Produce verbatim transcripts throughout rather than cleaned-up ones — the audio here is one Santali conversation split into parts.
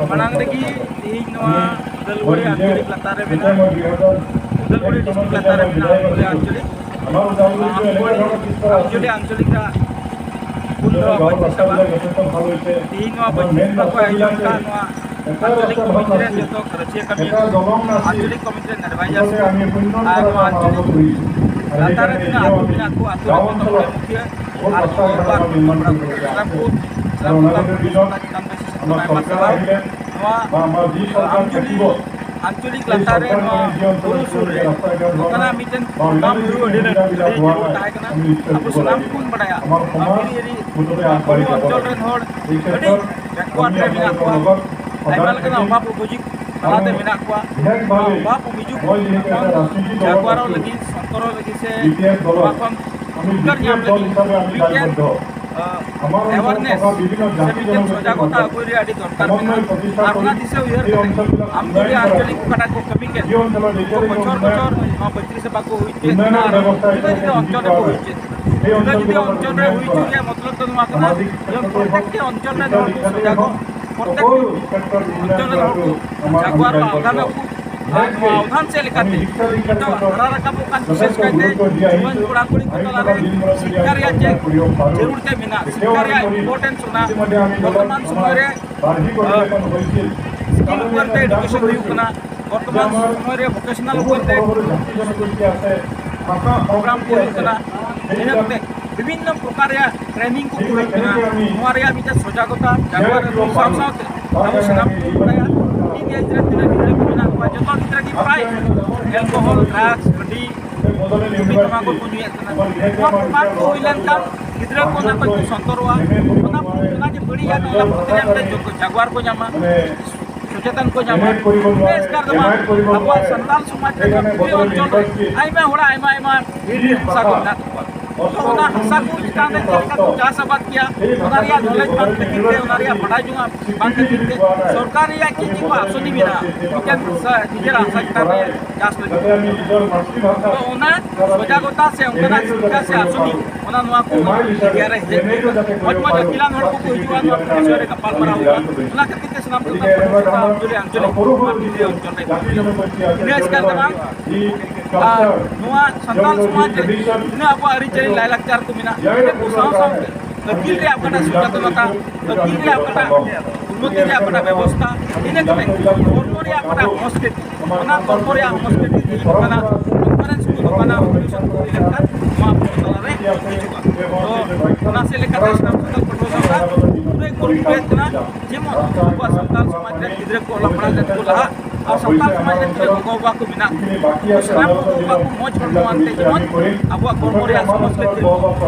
ᱢᱟᱲᱟᱝ ᱨᱮᱜᱮ ᱛᱮᱦᱮᱧ ᱱᱚᱣᱟ ᱩᱫᱟᱞᱜᱩᱲᱤ ᱟᱧᱪᱚᱞᱤᱠ ᱞᱟᱛᱟᱨ ᱨᱮ ᱢᱮᱱᱟᱜ, ᱩᱫᱟᱞᱜᱩᱲᱤ ᱰᱤᱥᱴᱨᱤᱠᱴ ᱞᱟᱛᱟᱨ ᱨᱮ ᱢᱮᱱᱟᱜ ᱩᱫᱟᱞᱜᱩᱲᱤ ᱟᱧᱪᱚᱞᱤᱠ, ᱩᱫᱟᱞᱜᱩᱲᱤ ᱟᱧᱪᱚᱞᱤᱠ ᱨᱮ ᱯᱩᱱ ᱫᱚ ᱯᱚᱧᱪᱟᱭᱮᱛ ᱥᱚᱵᱷᱟ᱾ ᱛᱮᱦᱮᱧ ᱱᱚᱣᱟ ᱯᱚᱧᱪᱟᱭᱮᱛ ᱥᱚᱵᱷᱟ ᱠᱚ ᱟᱭᱳᱡᱚᱱ ᱠᱟᱜ ᱱᱚᱣᱟ ᱟᱧᱪᱚᱞᱤᱠ ᱠᱚᱢᱤᱴᱤ ᱨᱮᱱ ᱡᱚᱛᱚ ᱨᱟᱹᱥᱤᱭᱟᱹ ᱠᱟᱹᱢᱤᱭᱟᱹ ᱠᱚ, ᱟᱧᱪᱚᱞᱤᱠ ᱠᱚᱢᱤᱴᱤ ᱨᱮᱱ ᱮᱰᱵᱟᱭᱡᱟᱨ ᱠᱚ ᱟᱨ ᱱᱚᱣᱟ ᱟᱧᱪᱚᱞᱤᱠ ᱞᱟᱛᱟᱨ ᱨᱮ ᱛᱤᱱᱟᱹᱜ ᱟᱹᱛᱩ ᱢᱮᱱᱟᱜ ᱠᱚ, ᱟᱹᱛᱩ ᱨᱮᱱ ᱡᱚᱛᱚ ᱢᱚᱬᱮ ᱢᱩᱠᱷᱤᱭᱟᱹ ᱟᱨ ᱠᱚ ᱦᱚᱲ ᱠᱚ ᱟᱨ ᱠᱚ ᱥᱟᱱᱟᱢ ᱠᱚ ᱥᱟᱱᱟᱢ ᱠᱚ ᱪᱮᱛᱟᱱ ᱵᱮᱥ ᱥᱮᱫ ᱠᱷᱚᱱ ᱟᱭᱢᱟ ᱥᱟᱨᱦᱟᱣ᱾ ᱱᱚᱣᱟ ᱟᱧᱪᱚᱞᱤᱠ, ᱟᱧᱪᱚᱞᱤᱠ ᱞᱟᱛᱟᱨ ᱨᱮ ᱱᱚᱣᱟ ᱵᱩᱨᱩ ᱥᱩᱨ ᱨᱮ ᱱᱚᱝᱠᱟᱱᱟᱜ ᱢᱤᱫᱴᱮᱱ program ᱦᱩᱭᱩᱜ ᱟᱹᱰᱤ ᱟᱹᱰᱤ ᱡᱟᱹᱨᱩᱲ ᱛᱟᱦᱮᱸ ᱠᱟᱱᱟ᱾ ᱟᱵᱚ ᱥᱟᱱᱟᱢ ᱠᱚᱵᱚᱱ ᱵᱟᱲᱟᱭᱟ, ᱟᱢᱵᱤᱨᱤ ᱟᱹᱰᱤ ᱵᱩᱨᱩ ᱚᱧᱪᱚᱞ ᱨᱮᱱ ᱦᱚᱲ ᱟᱹᱰᱤ backward ᱨᱮ ᱢᱮᱱᱟᱜ ᱠᱚᱣᱟ, ᱟᱭᱢᱟ ᱞᱮᱠᱟᱱᱟᱜ ᱚᱵᱷᱟᱵᱽ ᱚᱵᱷᱤᱡᱳᱜᱽ ᱛᱟᱞᱟᱛᱮ ᱢᱮᱱᱟᱜ ᱠᱚᱣᱟ᱾ ᱱᱚᱣᱟ ᱚᱵᱷᱟᱵᱽ ᱚᱵᱷᱤᱡᱳᱜᱽ ᱠᱷᱚᱱ ᱡᱟᱜᱣᱟᱨᱚᱜ ᱞᱟᱹᱜᱤᱫ, ᱥᱚᱱᱛᱚᱨᱚᱜ ᱞᱟᱹᱜᱤᱫ ᱥᱮ ᱱᱚᱣᱟ ᱠᱷᱚᱱ ᱩᱫᱽᱫᱷᱟᱨ ᱧᱟᱢ ᱞᱟᱹᱜᱤᱫ ᱢᱤᱫᱴᱮᱱ, ᱟᱸ, awareness ᱥᱮ ᱢᱤᱫᱴᱮᱱ ᱥᱚᱡᱟᱜᱚᱛᱟ ᱟᱹᱜᱩᱭ ᱨᱮᱭᱟᱜ ᱟᱹᱰᱤ ᱫᱚᱨᱠᱟᱨ ᱢᱮᱱᱟᱜᱼᱟ᱾ ᱟᱨ ᱚᱱᱟ ᱫᱤᱥᱟᱹ ᱩᱭᱦᱟᱹᱨ ᱠᱟᱛᱮ ᱟᱢ ᱡᱩᱫᱤ ᱟᱧᱪᱚᱞᱤᱠ ᱚᱠᱟᱴᱟᱜ ᱠᱚ ᱠᱟᱹᱢᱤ ᱠᱮᱫ, ᱩᱱᱠᱩ ᱵᱚᱪᱷᱚᱨ ᱵᱚᱪᱷᱚᱨ ᱱᱚᱣᱟ ᱯᱚᱸᱭᱛᱨᱤᱥ ᱥᱮᱵᱟ ᱠᱚ ᱦᱩᱭ ᱦᱚᱪᱚᱭᱮᱫ ᱠᱟᱱᱟ, ᱟᱨ ᱡᱩᱫᱟᱹ ᱡᱩᱫᱟᱹ ᱚᱧᱪᱚᱞ ᱨᱮᱠᱚ ᱦᱩᱭ ᱦᱚᱪᱚᱭᱮᱫ ᱠᱟᱱᱟ᱾ ᱡᱩᱫᱟᱹ ᱡᱩᱫᱟᱹ ᱚᱧᱪᱚᱞ ᱨᱮ ᱦᱩᱭ ᱦᱚᱪᱚ ᱨᱮᱭᱟᱜ ᱢᱚᱛᱞᱚᱵ ᱫᱚ ᱱᱚᱣᱟ ᱠᱟᱱᱟ ᱡᱮ ᱯᱨᱚᱛᱮᱠᱴᱤ ᱚᱧᱪᱚᱞ ᱨᱮᱱ ᱦᱚᱲ ᱠᱚ ᱥᱚᱡᱟᱜᱚᱜ, ᱯᱨᱚᱛᱮᱠᱴᱤ ᱚᱧᱪᱚᱞ ᱨᱮᱱ ᱦᱚᱲ ᱠᱚ ᱡᱟᱜᱣᱟᱨᱚᱜ, ᱟᱣᱫᱷᱟᱱᱚᱜ ᱠᱚ᱾ ᱟᱨ ᱱᱚᱣᱟ ᱟᱣᱫᱷᱟᱱ ᱪᱮᱫ ᱞᱮᱠᱟᱛᱮ ᱱᱤᱛᱚᱜ ᱦᱟᱨᱟ ᱨᱟᱠᱟᱵᱚᱜ ᱠᱟᱱ, ᱵᱤᱥᱮᱥ ᱠᱟᱭᱛᱮ ᱡᱩᱣᱟᱹᱱ ᱠᱚᱲᱟ ᱠᱩᱲᱤ ᱠᱚ ᱛᱟᱞᱟᱨᱮ ᱥᱤᱠᱠᱷᱟ ᱨᱮᱭᱟᱜ ᱪᱮᱫ ᱡᱟᱹᱨᱩᱲ ᱛᱮ ᱢᱮᱱᱟᱜᱼᱟ, ᱥᱤᱠᱠᱷᱟ ᱨᱮᱭᱟᱜ importance ᱚᱱᱟ ᱵᱚᱨᱛᱚᱢᱟᱱ ᱥᱚᱢᱚᱭ ᱨᱮ, ᱟᱸ, skill ᱩᱯᱚᱨ ᱛᱮ education ᱦᱩᱭᱩᱜ ᱠᱟᱱᱟ, ᱵᱚᱨᱛᱚᱢᱟᱱ ᱥᱚᱢᱚᱭ ᱨᱮ vocational ᱩᱯᱚᱨ ᱛᱮ program ᱠᱚ ᱦᱩᱭᱩᱜ ᱠᱟᱱᱟ᱾ ᱤᱱᱟᱹ ᱠᱟᱛᱮ ᱵᱤᱵᱷᱤᱱᱱᱚ ᱯᱨᱚᱠᱟᱨ ᱨᱮᱭᱟᱜ training ᱠᱚ ᱦᱩᱭᱩᱜ ᱠᱟᱱᱟ᱾ ᱱᱚᱣᱟ ᱨᱮᱭᱟᱜ ᱢᱤᱫᱴᱮᱱ ᱥᱚᱡᱟᱜᱚᱛᱟ ᱡᱟᱜᱣᱟᱨ ᱟᱹᱜᱩ ᱥᱟᱶ ᱥᱟᱶᱛᱮ ᱟᱵᱚ ᱥᱟᱱᱟᱢ ᱠᱚᱵᱚᱱ ᱵᱟᱲᱟᱭᱟ, teen age ᱨᱮ ᱛᱤᱱᱟᱹᱜ ᱜᱤᱫᱽᱨᱟᱹ ᱠᱚ ᱢᱮᱱᱟᱜ ᱠᱚᱣᱟ, ᱡᱚᱛᱚ ᱜᱤᱫᱽᱨᱟᱹ ᱜᱮ ᱯᱨᱟᱭ alcohol, drugs, ᱦᱟᱺᱰᱤ, ᱵᱤᱲᱤ, ᱛᱟᱢᱟᱠᱩ ᱠᱚ ᱧᱩᱭᱮᱫ ᱠᱟᱱᱟ᱾ ᱱᱚᱣᱟ ᱯᱨᱚᱢᱟᱱ ᱠᱚ ᱦᱩᱭ ᱞᱮᱱᱠᱷᱟᱱ ᱜᱤᱫᱽᱨᱟᱹ ᱠᱚ ᱚᱱᱟ ᱠᱷᱚᱱ ᱠᱚ ᱥᱚᱱᱛᱚᱨᱚᱜᱼᱟ᱾ ᱚᱱᱟ, ᱚᱱᱟ ᱡᱮ ᱵᱟᱹᱲᱤᱡ ᱟᱜ ᱚᱱᱟ ᱯᱨᱚᱛᱤ ᱨᱮ ᱢᱤᱫᱴᱮᱱ ᱡᱟᱜᱣᱟᱨ ᱠᱚ ᱧᱟᱢᱟ, ᱥᱚᱪᱮᱛᱚᱱ ᱠᱚ ᱧᱟᱢᱟ᱾ ᱚᱱᱟ ᱮᱥᱠᱟᱨ ᱫᱚ ᱵᱟᱝ, ᱟᱵᱚᱣᱟᱜ ᱥᱟᱱᱛᱟᱲ ᱥᱚᱢᱟᱡᱽ ᱨᱮ ᱯᱨᱚᱛᱤ ᱚᱧᱪᱚᱞ ᱨᱮ ᱟᱭᱢᱟ ᱦᱚᱲᱟᱜ ᱟᱭᱢᱟ ᱟᱭᱢᱟ ᱵᱷᱤᱲ ᱵᱷᱤᱲ ᱦᱟᱥᱟ ᱠᱚ ᱢᱮᱱᱟᱜ ᱛᱟᱠᱚᱣᱟ᱾ ᱛᱚ ᱚᱱᱟ ᱦᱟᱥᱟ ᱠᱚ ᱪᱮᱛᱟᱱ ᱨᱮ ᱪᱮᱫ ᱞᱮᱠᱟ ᱠᱚ ᱪᱟᱥ ᱟᱵᱟᱫ ᱠᱮᱭᱟ, ᱚᱱᱟ ᱨᱮᱭᱟᱜ ᱱᱚᱞᱮᱡᱽ ᱵᱟᱝ ᱠᱷᱟᱹᱛᱤᱨ ᱛᱮ, ᱚᱱᱟ ᱨᱮᱭᱟᱜ ᱵᱟᱰᱟᱭ ᱡᱚᱝᱟᱜ ᱵᱟᱝ ᱠᱷᱟᱹᱛᱤᱨ ᱛᱮ, ᱥᱚᱨᱠᱟᱨ ᱨᱮᱭᱟᱜ ᱪᱮᱫ ᱪᱮᱫ ᱠᱚ ᱟᱥᱚᱱᱤ ᱢᱮᱱᱟᱜᱼᱟ, ᱢᱤᱫᱴᱮᱱ ᱥᱟ-, ᱱᱤᱡᱮᱨ ᱦᱟᱥᱟ ᱪᱮᱛᱟᱱ ᱨᱮ ᱪᱟᱥ ᱞᱟᱹᱜᱤᱫ᱾ ᱛᱚ ᱚᱱᱟ ᱥᱚᱡᱟᱜᱚᱛᱟ ᱥᱮ ᱚᱱᱠᱟᱱᱟᱜ ᱥᱩᱵᱤᱫᱷᱟ ᱥᱮ ᱟᱥᱚᱱᱤ, ᱚᱱᱟ ᱱᱚᱣᱟ ᱠᱚ ᱢᱤᱰᱤᱭᱟ ᱨᱮ ᱦᱮᱡ ᱞᱮᱱᱠᱷᱟᱱ ᱢᱚᱡᱽ ᱢᱚᱡᱽ ᱟᱹᱠᱤᱞᱟᱱ ᱦᱚᱲ ᱠᱚᱠᱚ ᱦᱤᱡᱩᱜᱼᱟ, ᱱᱚᱣᱟ ᱠᱚ ᱵᱤᱥᱚᱭ ᱨᱮ ᱜᱟᱯᱟᱞᱢᱟᱨᱟᱣ ᱦᱩᱭᱩᱜᱼᱟ᱾ ᱚᱱᱟ ᱠᱷᱟᱹᱛᱤᱨ ᱛᱮ ᱥᱟᱱᱟᱢ ᱠᱚ ᱟᱧᱡᱚᱞᱤ, ᱟᱧᱡᱚᱞᱤ, ᱱᱚᱣᱟ ᱢᱤᱰᱤᱭᱟ ᱚᱧᱪᱚᱞ ᱨᱮ ᱤᱱᱟᱹ ᱮᱥᱠᱟᱨ ᱫᱚ ᱵᱟᱝ, ᱟᱨ ᱱᱚᱣᱟ ᱥᱟᱱᱛᱟᱲ ᱥᱚᱢᱟᱡᱽ ᱨᱮ ᱛᱤᱱᱟᱹᱜ ᱟᱵᱚᱣᱟᱜ ᱟᱹᱨᱤᱪᱟᱹᱞᱤ ᱞᱟᱭᱼᱞᱟᱠᱪᱟᱨ ᱠᱚ ᱢᱮᱱᱟᱜ, ᱤᱱᱟᱹ ᱠᱚ ᱥᱟᱶ ᱥᱟᱶᱛᱮ ᱟᱹᱠᱤᱞ ᱨᱮᱭᱟᱜ ᱚᱠᱟᱴᱟᱜ ᱥᱚᱪᱮᱛᱚᱱᱚᱛᱟ, ᱟᱹᱠᱤᱞ ᱨᱮᱭᱟᱜ ᱚᱠᱟᱴᱟᱜ ᱩᱱᱱᱚᱛᱤ ᱨᱮᱭᱟᱜ ᱚᱠᱟᱴᱟᱜ ᱵᱮᱵᱚᱥᱛᱷᱟ, ᱤᱱᱟᱹ ᱠᱟᱛᱮ ᱦᱚᱲᱢᱚ ᱨᱮᱭᱟᱜ ᱚᱠᱟᱴᱟᱜ ᱥᱚᱝᱥᱠᱨᱤᱛᱤ, ᱚᱱᱟ ᱦᱚᱲᱢᱚ ᱨᱮᱭᱟᱜ ᱥᱚᱝᱥᱠᱨᱤᱛᱤ ᱛᱮᱦᱮᱧ ᱚᱱᱠᱟᱱᱟᱜ conference ᱠᱚ, ᱚᱱᱠᱟᱱᱟᱜ ᱚᱫᱷᱤᱵᱮᱥᱚᱱ ᱠᱚ ᱦᱩᱭ ᱞᱮᱱᱠᱷᱟᱱ ᱱᱚᱣᱟ ᱟᱵᱚ ᱛᱟᱞᱟᱨᱮ ᱦᱤᱡᱩᱜᱼᱟ᱾ ᱛᱚ ᱚᱱᱟ ᱥᱮᱫ ᱞᱮᱠᱟᱛᱮ ᱥᱟᱱᱟᱢ ᱥᱟᱱᱛᱟᱲ ᱯᱟᱹᱴᱷᱩᱣᱟᱹ ᱜᱟᱶᱛᱟ ᱯᱩᱨᱟᱹ ᱠᱩᱨᱩᱢᱩᱴᱩᱭᱮᱫ ᱠᱟᱱᱟ, ᱡᱮᱢᱚᱱ ᱟᱵᱚᱣᱟᱜ ᱥᱟᱱᱛᱟᱲ ᱥᱚᱢᱟᱡᱽ ᱨᱮᱱ ᱜᱤᱫᱽᱨᱟᱹ ᱠᱚ ᱚᱞᱚᱜ ᱯᱟᱲᱦᱟᱣ ᱞᱟᱹᱜᱤᱫ ᱠᱚ ᱞᱟᱦᱟᱜ, ᱟᱨ ᱥᱟᱱᱛᱟᱲ ᱥᱚᱢᱟᱡᱽ ᱨᱮᱱ ᱛᱤᱱᱟᱹᱜ ᱜᱚᱜᱚ ᱵᱟᱵᱟ ᱠᱚ ᱢᱮᱱᱟᱜ ᱠᱚ, ᱥᱟᱱᱟᱢ ᱜᱚᱜᱚ ᱵᱟᱵᱟ ᱠᱚ ᱢᱚᱡᱽ ᱦᱚᱲᱢᱚᱣᱟᱱ ᱛᱮ ᱡᱮᱢᱚᱱ ᱟᱵᱚᱣᱟᱜ ᱦᱚᱲᱢᱚ ᱨᱮᱭᱟᱜ ᱥᱚᱢᱚᱥᱛᱚ ᱠᱷᱮᱛᱨᱮ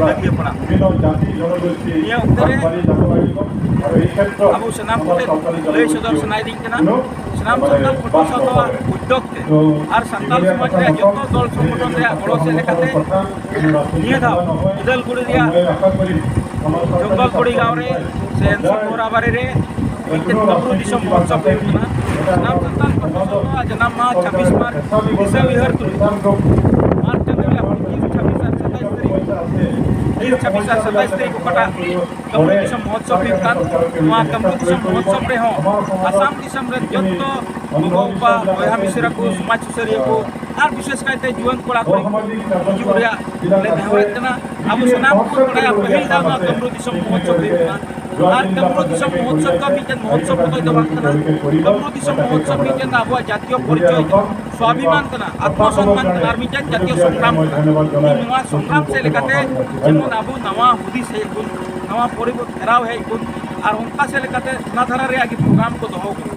ᱞᱟᱹᱠᱛᱤ ᱯᱟᱲᱟᱜ᱾ ᱱᱤᱭᱟᱹ ᱚᱠᱛᱮ ᱨᱮ ᱟᱵᱚ ᱥᱟᱱᱟᱢ ᱠᱚᱴᱷᱮᱱ ᱞᱟᱹᱭ ᱥᱚᱫᱚᱨ ᱥᱟᱱᱟᱭᱮᱫᱤᱧ ᱠᱟᱱᱟ, ᱥᱟᱱᱟᱢ ᱥᱟᱱᱛᱟᱲ ᱯᱟᱹᱴᱷᱩᱣᱟᱹ ᱥᱟᱶᱛᱟ ᱩᱫᱽᱫᱳᱜᱽ ᱛᱮ ᱟᱨ ᱥᱟᱱᱛᱟᱲ ᱥᱚᱢᱟᱡᱽ ᱨᱮᱭᱟᱜ ᱡᱚᱛᱚ ᱫᱚᱞ ᱥᱚᱝᱜᱚᱴᱷᱚᱱ ᱨᱮᱭᱟᱜ ᱜᱚᱲᱚ ᱥᱮᱫ ᱞᱮᱠᱟᱛᱮ ᱱᱤᱭᱟᱹ ᱫᱷᱟᱣ ᱤᱫᱟᱞᱜᱩᱲᱤ ᱨᱮᱭᱟᱜ ᱡᱚᱝᱜᱚᱞᱜᱩᱲᱤ ᱜᱟᱶ ᱨᱮ ᱥᱮ ᱮᱱᱥᱤ ᱜᱳᱨᱟᱵᱟᱨᱤ ᱨᱮ ᱢᱤᱫᱴᱮᱱ ᱠᱟᱹᱢᱨᱩ ᱫᱤᱥᱚᱢ ᱢᱚᱦᱳᱛᱥᱚᱵ ᱦᱩᱭᱩᱜ ᱠᱟᱱᱟ᱾ ᱥᱟᱱᱟᱢ ᱥᱟᱱᱛᱟᱲ ᱯᱟᱹᱴᱷᱩᱣᱟᱹ ᱥᱟᱶᱛᱟ ᱡᱟᱱᱟᱢ ᱢᱟᱦᱟ ᱪᱷᱟᱵᱵᱤᱥ ᱢᱟᱨᱪ ᱫᱤᱥᱟᱹ ᱩᱭᱦᱟᱹᱨ ᱛᱩᱞᱩᱡ ᱢᱟᱨᱪ ᱪᱟᱸᱫᱳ ᱨᱮᱭᱟᱜ ᱯᱚᱸᱪᱤᱥ, ᱪᱷᱟᱵᱵᱤᱥ ᱟᱨ ᱥᱟᱛᱟᱭᱤᱥ ᱛᱟᱹᱨᱤᱠᱷ, ᱛᱮᱭᱤᱥ, ᱪᱷᱟᱵᱵᱤᱥ ᱟᱨ ᱥᱟᱛᱟᱭᱤᱥ ᱛᱟᱹᱨᱤᱠᱷ ᱚᱠᱟᱴᱟᱜ ᱠᱟᱹᱢᱨᱩ ᱫᱤᱥᱚᱢ ᱢᱚᱦᱳᱛᱥᱚᱵ ᱦᱩᱭᱩᱜ ᱠᱟᱱ, ᱱᱚᱣᱟ ᱠᱟᱹᱢᱨᱩ ᱫᱤᱥᱚᱢ ᱢᱚᱦᱳᱛᱥᱚᱵ ᱨᱮᱦᱚᱸ ᱟᱥᱟᱢ ᱫᱤᱥᱚᱢ ᱨᱮᱱ ᱡᱚᱛᱚ ᱜᱚᱜᱚ ᱵᱟᱵᱟ, ᱵᱚᱭᱦᱟ ᱢᱤᱥᱨᱟ ᱠᱚ, ᱥᱚᱢᱟᱡᱽ ᱥᱩᱥᱟᱹᱨᱤᱭᱟᱹ ᱠᱚ ᱟᱨ ᱵᱤᱥᱮᱥ ᱠᱟᱭᱛᱮ ᱡᱩᱣᱟᱹᱱ ᱠᱚᱲᱟ ᱠᱩᱲᱤ ᱠᱚ ᱦᱤᱡᱩᱜ ᱨᱮᱭᱟᱜ ᱞᱮ ᱱᱮᱦᱚᱨᱮᱫ ᱠᱟᱱᱟ᱾ ᱟᱵᱚ ᱥᱟᱱᱟᱢ ᱠᱚᱵᱚᱱ ᱵᱟᱲᱟᱭᱟ, ᱯᱟᱹᱦᱤᱞ ᱫᱷᱟᱣ ᱱᱚᱣᱟ ᱠᱟᱹᱢᱨᱩ ᱫᱤᱥᱚᱢ ᱢᱚᱦᱳᱛᱥᱚᱵ ᱦᱩᱭᱩᱜ ᱠᱟᱱᱟ᱾ ᱟᱨ ᱠᱟᱹᱢᱨᱩ ᱫᱤᱥᱚᱢ ᱢᱚᱦᱳᱛᱥᱚᱵ ᱫᱚ ᱢᱤᱫᱴᱮᱱ ᱢᱚᱦᱳᱛᱥᱚᱵ ᱢᱚᱛᱚᱡ ᱫᱚ ᱵᱟᱝ ᱠᱟᱱᱟ᱾ ᱠᱟᱹᱢᱨᱩ ᱫᱤᱥᱚᱢ ᱢᱚᱦᱳᱛᱥᱚᱵ ᱢᱤᱫᱴᱮᱱ ᱟᱵᱚᱣᱟᱜ ᱡᱟᱛᱤᱭᱚ ᱯᱚᱨᱤᱪᱚᱭ ᱠᱟᱱᱟ, ᱥᱣᱟᱵᱷᱤᱢᱟᱱ ᱠᱟᱱᱟ, ᱟᱛᱢᱚᱥᱚᱱᱢᱟᱱ ᱠᱟᱱᱟ, ᱟᱨ ᱢᱤᱫᱴᱮᱱ ᱡᱟᱛᱤᱭᱚ ᱥᱚᱝᱜᱨᱟᱢ ᱠᱟᱱᱟ᱾ ᱤᱧ ᱱᱚᱣᱟ ᱥᱚᱝᱜᱨᱟᱢ ᱥᱮᱫ ᱞᱮᱠᱟᱛᱮ ᱡᱮᱢᱚᱱ ᱟᱵᱚ ᱱᱟᱣᱟ ᱦᱩᱫᱤᱥ ᱦᱮᱡ ᱵᱚᱱ, ᱱᱟᱣᱟ ᱯᱚᱨᱤᱵᱚᱨᱛᱚᱱ ᱯᱷᱮᱨᱟᱣ ᱦᱮᱡ ᱵᱚᱱ, ᱟᱨ ᱚᱱᱠᱟ ᱥᱮᱫ ᱞᱮᱠᱟᱛᱮ ᱚᱱᱟ ᱫᱷᱟᱨᱟ ᱨᱮᱭᱟᱜ ᱜᱮ ᱯᱨᱳᱜᱨᱟᱢ ᱠᱚ ᱫᱚᱦᱚ ᱠᱟᱱᱟ᱾